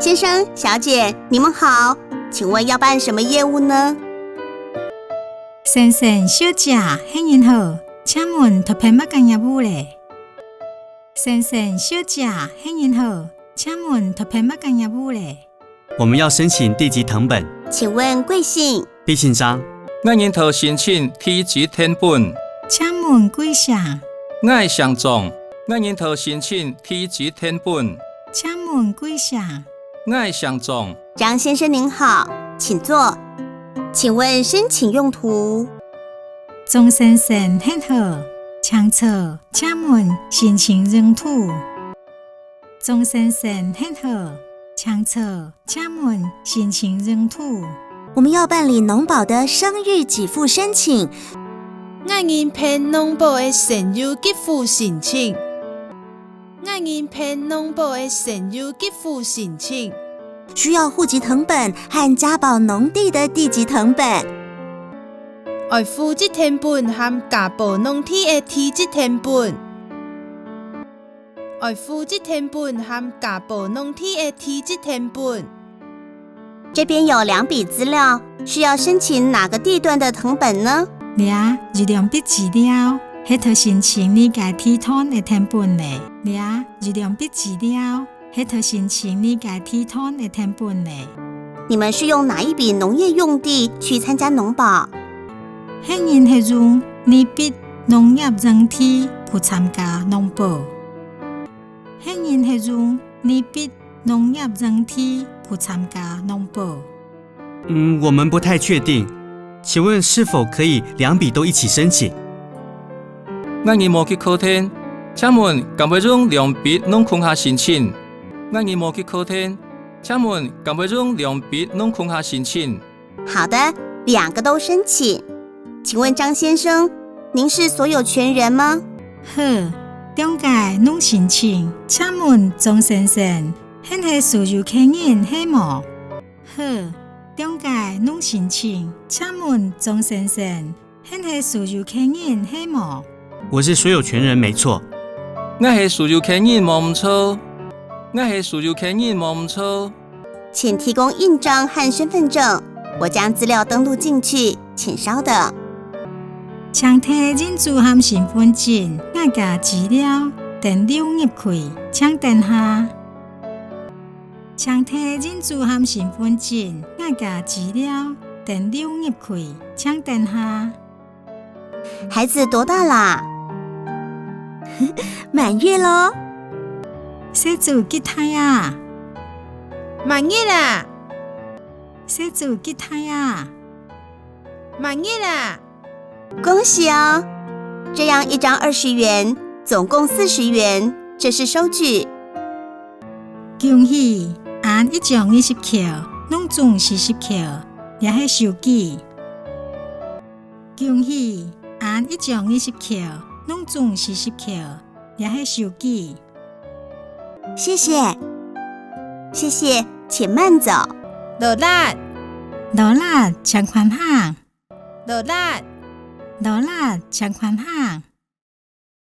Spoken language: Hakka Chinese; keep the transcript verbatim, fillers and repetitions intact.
先生、小姐，你們好，請問要辦什麼業務呢？先生、小姐，你好，請問討辦麼个業務咧？先生、小姐，你好，請問討辦麼个業務咧？我們要申請地籍謄本。請問貴姓？敝姓張。𠊎人討申請地籍謄本。請問貴姓？𠊎姓張。𠊎人討申請地籍謄本。請問貴姓？𠊎姓張。張先生您好，請坐。請問申請用途？張先生你好，請坐。請問申請用途？張先生你好，請坐。請問申請用途？我們要辦理農保的生育給付申請。𠊎人辦農保个生育給付申請。𠊎人辦農保个生育給付申請。需要戶籍謄本和加保農地的地籍謄本。愛戶籍謄本和加保農地个地籍謄本。愛戶籍謄本和加保農地个地籍謄本。這邊有兩筆資料，是要申請哪個地段的謄本呢？這有兩筆資料，係討申請哪個地段个謄本咧？這有兩筆資料，係討申請哪個地段个謄本咧？你們是用哪一筆農業用地去參加農保？你人係用哪筆農業用地去參加農保？你人係用哪筆農業用地去參加農保？嗯，我們不太確定。請問是否可以兩筆都一起申請？𠊎人無幾確定，請問敢會用兩筆攏共下申請？𠊎人無幾確定，請問敢會用兩筆攏共下申請？好的，兩個都申請。請問張先生，您是所有權人嗎？好，兩個攏申請。請問張先生，你係所有權人係無？好，兩個攏申請。請問張先生，你係所有權人係無？我是所有權人，沒錯。𠊎係所有權人無毋著。𠊎係所有權人無毋著。請提供印章和身份證，我將資料登錄進去，請稍等。請提印章和身份證，𠊎个資料登錄入去，請等下。請提印章和身份證，𠊎个資料登錄入去，請等下。孩子多大啦？滿月囉。細子幾大啊？滿月啦。細子幾大啊？滿月啦。恭喜哦！這樣一張二十元，總共四十元，這是收據。恭喜，恁一張二十箍，攏總四十箍，這係收據。 恭喜，恁一張二十箍，攏總四十箍，這係收據。謝謝。謝謝，請慢走。勞力。勞力，請寬行。勞力。勞力，請寬行。